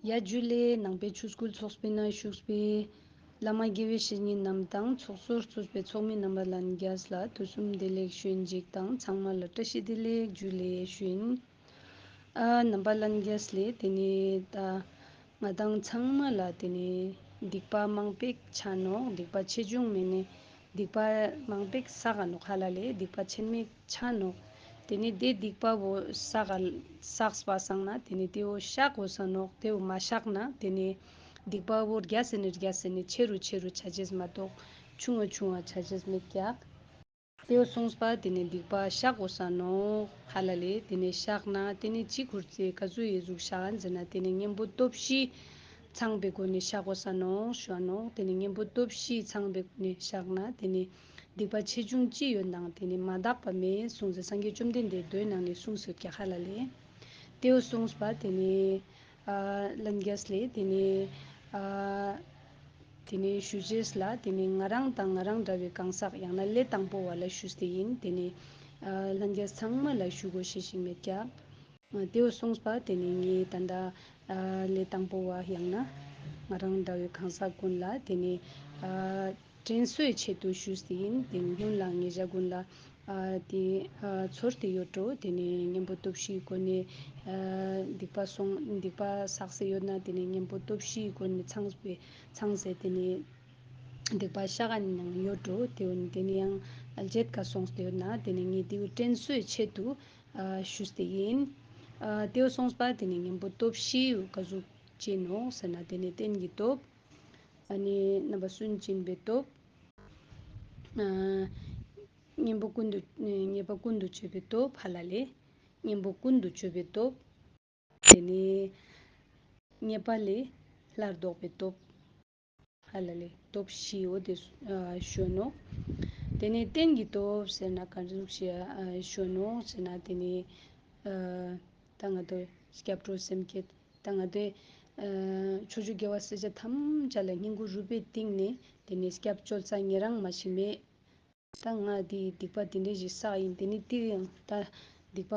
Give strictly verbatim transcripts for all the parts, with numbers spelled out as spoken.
ཡ་ཇུ་ལེ། ནང་པའི་ཆོས་སྐུལ་ཚོགས་པའི་ནང་བཞུགས་པའི་བླ་མ་དགེ་བའི་བཤེས་གཉེན་རྣམས་དང་། ཚོགས་གཙོར་གཙོས་པའི་ཚོགས་མི་རྣམ་པ་ལྷན་རྒྱས་ལ་དུས་གསུམ་བདེ་ལེགས་ཞུ་ཡིན་ཅིག་དང་། ཚང་མ་ལ་བཀྲ་ཤིས་བདེ་ལེགས་ཇུ་ལེ་ཞུ་ཡིན། ཨ། རྣམ་པ་ལྷན་རྒྱས་ལེ། དེ་ནས་ད་ང་དང་ཚང་མ་ལ་དེ་ནས་སྡིག་པ་མང་པོ་ཆགས་ནོག། སྡིག་པ་ཆེ་ཆུང་མེད་ནས་སྡིག་པ་མང་པོ་བསགས་ནོག་ཧ་ལ་ལེ། སྡིག་པ་ཆེན་མོ་ཆགས་ནོག། དེ་ནས་དེ་སྡིག་པ་བོ་བསགས་བསགས་པ་སང་ན་དེ་ནས་དེ་བོ་བཤགས་དགོས་ས་ནོག། དེ་བོ་མ་བཤགས་ན་དེ་ནས་སྡིག་པ་བོ་རྒྱ་ཟེ་ནས་རྒྱ་ཟེ་ནས་ཆེ་རུ་ཆེ་རུ་ཆ་ཅེས་མ་གཏོགས་ཆུང་བ་ཆུང་བ་ཆ་ཅེས་མེད་ཀྱག། དེ་བོ་སོང་པ་དེ་ནས་སྡིག་པ་བཤགས་དགོས་ས་ནོག་ཧ་ལ་ལེ། དེ་ནས་བཤགས་ན་དེ་ནས་ཅི་ཁུར་ཚེ་ག་ཚོད་ཡེ་ཟུག་བཤགས་ཟེར་ན་དེ་ནས་གཉེན་པོ་སྟོབས་བཞི་ཚང་པའི་སྒོ་ནས་བཤགས་དགོས་ས་ནོག་ཞུ་བ་ནོག། དེ་ནས་གཉེན་པོ་སྟོབས་བཞི་ཚང་པའི་སྒོ་ནས་བཤགས་ན་དེ་ནས་སྡིག་པ་ཆེ་ཆུང་ཅི་ཡོད་ནའང་དེ་ནས་མ་དག་པ་མེད་གསུངས་ཟེར་སངས་རྒྱས་བཅོམ་ལྡན་འདས་མདོའི་ནང་ནས་གསུངས་ཡོད་ཀྱག་ཧ་ལ་ལེ། དེ་བོ་གསུངས་པ་དེ་ནས་ཨ་ལྷན་རྒྱས་ལེ། དེ་ནས་ཨ་དེ་ནས་ཞུ་ཅེས་ལ་དེ་ནས་ང་རང་དང་ང་རང་འདྲ་བའི་གང་ཟག་ཡང་ན་ལས་དང་པོ་བ་ལ་ཞུས་ཏེ་ཡིན། དེ་ནས་ཨ་ལྷན་རྒྱས་ཚང་མ་ལ་ཞུ་དགོས་ཤེས་ཤིག་མེད་ཀྱག། དེ་བོ་གསུངས་པ་དེ་ནས་ངས་ད་ལྟ་ཨ་ལས་དང་པོ་བ་ཡང་ན་ང་རང་འདྲ་བའི་གང་ཟག་ཀུན་ལ་དེ་ནས་ཨ་དྲན་གསོའི་ཆེད་དུ་ཞུས་ཏེ་ཡིན། དེ་སྔོན་ལ་ངེད་ཅག་ཀུན་ལ་ཨ་དེ་ཨ་ཚོར་ཏེ་ཡོད་འགྲོ། དེ་ནས་གཉེན་པོ་སྟོབས་བཞིའི་སྒོ་ནས་ཨ་སྡིག་པ་སོང་སྡིག་པ་བསགས་སེ་ཡོད་ན་དེ་ནས་གཉེན་པོ་སྟོབས་བཞིའི་སྒོ་ནས་ཚང་པའི་ཚང་སེ་དེ་ནས་སྡིག་པ་བཤགས་ནི་ནང་ཡོད་འགྲོ། དེ་བོ་དེ་ནས་ཡང་བརྗེད་ཀ་སོང་སྟེ་ཡོད་ན་དེ་ནས་ངས་དེ་བོ་དྲན་གསོའི་ཆེད་དུ་ཨ་ཞུས་ཏེ་ཡིན། ཨ་དེ་བོ་སོང་པ་དེ་ནས་གཉེན་པོ་སྟོབས་བཞི་ག་ཟུག་ཅེས་ནོག་ཟེར་ན་དེ་ནས་རྟེན་གྱི་སྟོབས། ཨ་ནི་རྣམ་པ་སུན་འབྱིན་པའི་སྟོབས། ཨ་གཉེན་པོ་ཀུན་ཏུ་ཉེས་པ་ཀུན་ཏུ་སྤྱོད་པའི་སྟོབས་ཧ་ལ་ལེ། གཉེན་པོ་ཀུན་ཏུ་སྤྱོད་པའི་སྟོབས། དེ་ནས་ཉེས་པ་ལས་སླར་ལྡོག་པའི་སྟོབས། ཧ་ལ་ལེ། སྟོབས་བཞི་བོ་དེ་ཨ་ཞུ་ནོག། དེ་ནས་རྟེན་གྱི་སྟོབས་ཟེར་ན་ག་ཟུག་ཞིག་ཨ་ཞུ་ནོག་ཟེར་ན་དེ་ནས་ཨ་ད་ང་ཚོ་སྐྱབས་འགྲོ་སེམས་བསྐྱེད། ད་ང་ཚོས་ཨ་ཕྱོགས་བཅུའི་དགེ་བ་སེལ་བྱ་ཐམས་ཅད་ལ་བསྙེན་བཀུར་རུས་པའི་གཏིང་ནས་དེ་ནས་སྐྱབས་བཅོལ་ས་ངེད་རང་མ་ཞིག་མེད། ད་ང་དེའི་སྡིག་པ་དེ་འདྲ་ཞིག་བསགས་ཡིན། དེ་ནས་དེ་ཡང་ད་སྡིག་པ་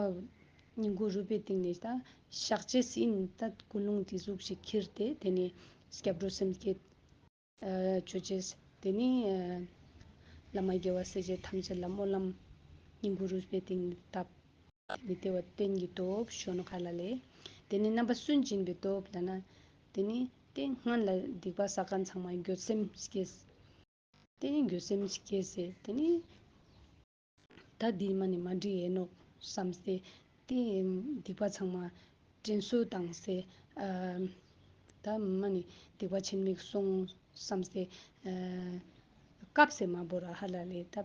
བསྙེན་བཀུར་རུས་པའི་གཏིང་ནས་ད་བཤགས་ཅེས་ཡིན། ད་ཀུན་སློང་དེ་ཟུག་ཞིག་ཁྱེར་ཏེ་དེ་ནས་སྐྱབས་འགྲོ་སེམས་བསྐྱེད་ཨ་བཅོ་ཅེས། དེ་ནས་ཨ་བླ་མ་དགེ་བ་སེལ་བྱེད་ཐམས་ཅད་ལ་སྨོན་ལམ་བསྙེན་བཀུར་རུས་པའི་གཏིང་ནས་བཏབ། དེ་ནས་དེ་བ་རྟེན་གྱི་སྟོབས་ཞུ་ནོག་ཧ་ལ་ལེ། དེ་ནས་རྣམ་པ་སུན་འབྱིན་པའི་སྟོབས་ལབ་ན། དེ་ནས་དེ་སྔོན་ལ་སྡིག་པ་བསགས་མཁན་ཚང་མ་འགྱོད་སེམས་སྐྱེས། དེ་ནས་འགྱོད་སེམས་སྐྱེས་སེ་དེ་ནས་ད་འདི་མ་ནི་མ་འགྲིག་ཡས་ནོག་བསམ་སྟེ་དེ་སྡིག་པ་ཚང་མ་དྲན་གསོ་བཏང་སྟེ་ཨ་ད་མ་ནི་སྡིག་པ་ཆེན་མིག་སོང་བསམ་སྟེ་ཨ་སྐབས་སེ་མ་བོར་ཧ་ལ་ལེ། ད་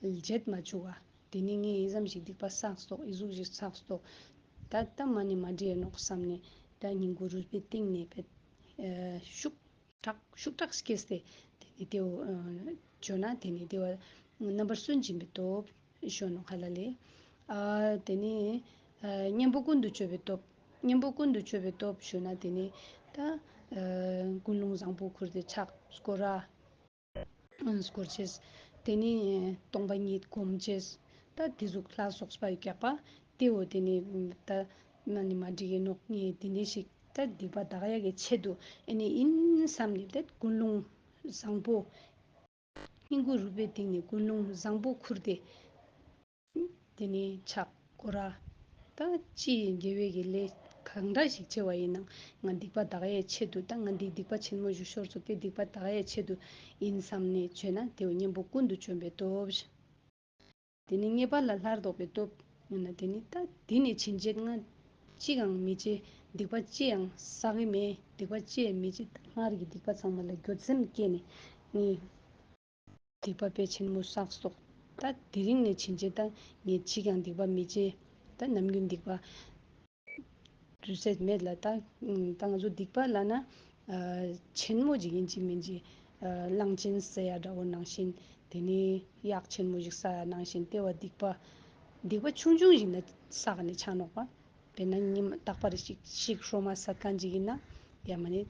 བརྗེད་མ་བཅུག་པ། དེ་ནི་ངས་ཨི་ཙམ་ཞིག་སྡིག་པ་བསགས་སོག་ཨི་ཟུག་ཞིག་བསགས་སོག་ད་ད་མ་ནི་མ་འགྲིག་ཡས་ནོག་བསམ་ནས་ད་བསྙེན་བཀུར་རུས་པའི་གཏིང་ནས་བེད་ཨ་ཤུགས་དྲག་ཤུགས་དྲག་སྐྱེས་ཏེ་དེ་ནི་དེའོ་བརྗོད་ན་དེ་ནི་དེ་བ་རྣམ་པར་སུན་འབྱིན་པའི་སྟོབས་ཞུ་ནོག་ཧ་ལ་ལེ། ཨ་དེ་ནི་ཨ་གཉེན་པོ་ཀུན་ཏུ་སྤྱོད་པའི་སྟོབས། གཉེན་པོ་ཀུན་ཏུ་སྤྱོད་པའི་སྟོབས་ཞུ་ན་དེ་ནི་ད་ཨ་ཀུན་སློང་བཟང་པོ་ཁུར་ཏེ་ཕྱག་སྐོར་ར་སྐོར་ཅེས། དེ་ནི་སྟོང་པ་ཉིད་སྒོམ་ཅེས། ད་དེ་ཟུག་ལ་སོགས་པ་རྒྱག་པ་དེའོ་དེ་ནི་ད་མ་ནི་མ་འགྲིག་གི་ནོག་ངས་དེ་འདྲ་ཞིག་ད་སྡིག་པ་དག་ཡག་གི་ཆེད་དུ་ཨེ་ནི་ཡིན་བསམ་ནས་ད་ཀུན་སློང་བཟང་པོ་བསྙེན་བཀུར་རུས་པའི་གཏིང་ནས་ཀུན་སློང་བཟང་པོ་ཁུར་ཏེ། དེ་ནས་ཕྱག་སྐོར་ར། ད་ཅི་ཡི་དགེ་བའི་གི་ལས་གང་འདྲ་ཞིག་བྱས་པ་ཡིན་ནའང་ང་སྡིག་པ་དག་ཡའི་ཆེད་དུ་ད་ང་འདི་སྡིག་པ་ཆེན་མོ་ཞིག་ཤོར་སོང་སྟེ་སྡིག་པ་དག་ཡའི་ཆེད་དུ་ཡིན་བསམ་ནས་བྱས་ན་དེའོ་གཉེན་པོ་ཀུན་ཏུ་སྤྱོད་པའི་སྟོབས། དེ་ནས་ཉེས་པ་ལས་སླར་ལྡོག་པའི་སྟོབས། ཡང་ན་དེ་ནི་ད་དེ་ནས་ཕྱིན་ཆད་ང་ཅི་ཡང་མི་བྱེད། སྡིག་པ་ཅི་ཡང་བསགས་ཀྱི་མེད། སྡིག་པ་ཅི་ཡང་མི་བྱེད། སྔར་གྱི་སྡིག་པ་ཚང་མ་ལ་འགྱོད་སེམས་སྐྱེས་ནས་ངས་སྡིག་པ་དཔེ་ཆེན་མོ་བསགས་སོག་ད་དེ་རིང་ནས་ཕྱིན་ཆད་ད་ངས་ཅི་ཡང་སྡིག་པ་མི་བྱེད། ད་ནམ་རྒྱུན་སྡིག་པ་དུས་ཚོད་མེད་ལ་ད་ད་ང་ཚོ་སྡིག་པ་ལབ་ན་ཨ་ཆེན་མོ་ཅིག་ཡིན་གཅིག་མིན་གཅིག་ཨ་གླང་ཆེན་བསད་ཡ་འདྲ་བོ་ནང་བཞིན། དེ་ནས་གཡག་ཆེན་མོ་ཞིག་བསད་ཡ་ནང་བཞིན་དེ་བ་སྡིག་པ། སྡིག་པ་ཆུང་ཆུང་ཞིག་ན་བསགས་ནས་ཆ་ནོག་པ། དཔེར་ན་ཉི་མ་རྟག་པར་ཞིག་ཤིག་ཧྲོ་མ་བསད་མཁན་ཅིག་ཡིན་ན་ཡ་མ་ནི་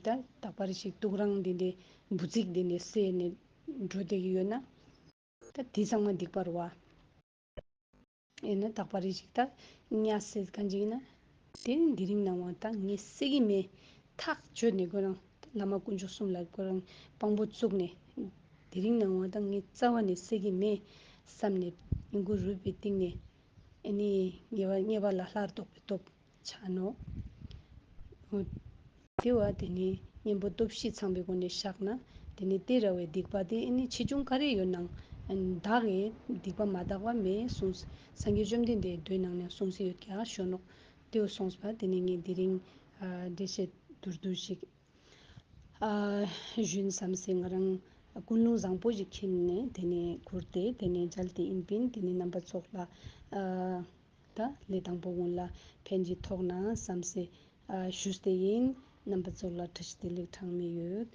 ད་རྟག་པར་ཞིག་དུག་རང་འདི་འདྲའི་འབུ་ཚིག་འདི་འདྲའི་བསད་ནས་འགྲོ་བསྡད་ཀྱི་ཡོད་ན་ད་དེ་ཚང་མ་སྡིག་པ་རེད་བ། ཡིན་ན་རྟག་པར་ཞིག་ད་ཉ་བསད་མཁན་ཅིག་ཡིན་ན་ དེ་དེ་རིང་ནངས་པ་ད་ངས་སྲིད་ཀྱི་མེད། ཐག་ཆོད་ནས་ཁོ་རང་བླ་མ་དཀོན་མཆོག་གསུམ་ལ་ཁོ་རང་དཔང་པོ་བཙུགས་ནས། དེ་རིང་ནངས་པ་ད་ངས་རྩ་བ་ནས་སྲིད་ཀྱི་མེད་བསམ་ནས། སྙིང་ཁུང་རུས་པའི་གཏིང་ནས་ཨ་ནི་ཉེས་པ་ཉེས་པ་ལ་སླར་ལྡོག་པའི་སྟོབས་ཆགས་ནོ། དེ་བ་དེ་ནི་གཉེན་པོ་སྟོབས་བཞི་ཚང་པའི་སྒོ་ནས་བཞག་ན། དེ་ནི་དེ་ར་བའི་སྡིག་པ་དེ་ཨ་ནི་ཆེ་ཆུང་ག་རེ་ཡོད་ནའང་དག་གི་སྡིག་པ་མ་དག་པ་མེད་གསུངས། སངས་རྒྱས་བཅོམ་ལྡན་འདས་མདོའི་ནང་ནས་གསུངས་སྲོལ་ཡོད་ཀྱང་ཞུ་ནོ། དེ་བ་སོང་པ་དེ་ནི་ངས་དེ་རིང་འགྲེལ་བཤད་མདོར་བསྡུས་ཤིག་ཨ་ཞུན་བསམ་སེ་ང་རང་ཀུན་སློང་བཟང་པོ་ཞིག་ཁྱེར་ནས་དེ་ནས་ཁུར་ཏེ་དེ་ནས་མཇལ་ཏེ་ཡིན་པིན། དེ་ནས་རྣམ་པ་ཚོགས་ལ་ཨ་ད་ལས་དང་པོ་ཀུན་ལ་ཕན་གྱི་ཐོགས་ན་བསམ་སེ་ཨ་ཞུས་ཏེ་ཡིན། རྣམ་པ་ཚོགས་ལ་བཀྲ་ཤིས་བདེ་ལེགས་གྲངས་མེད་ཡོད།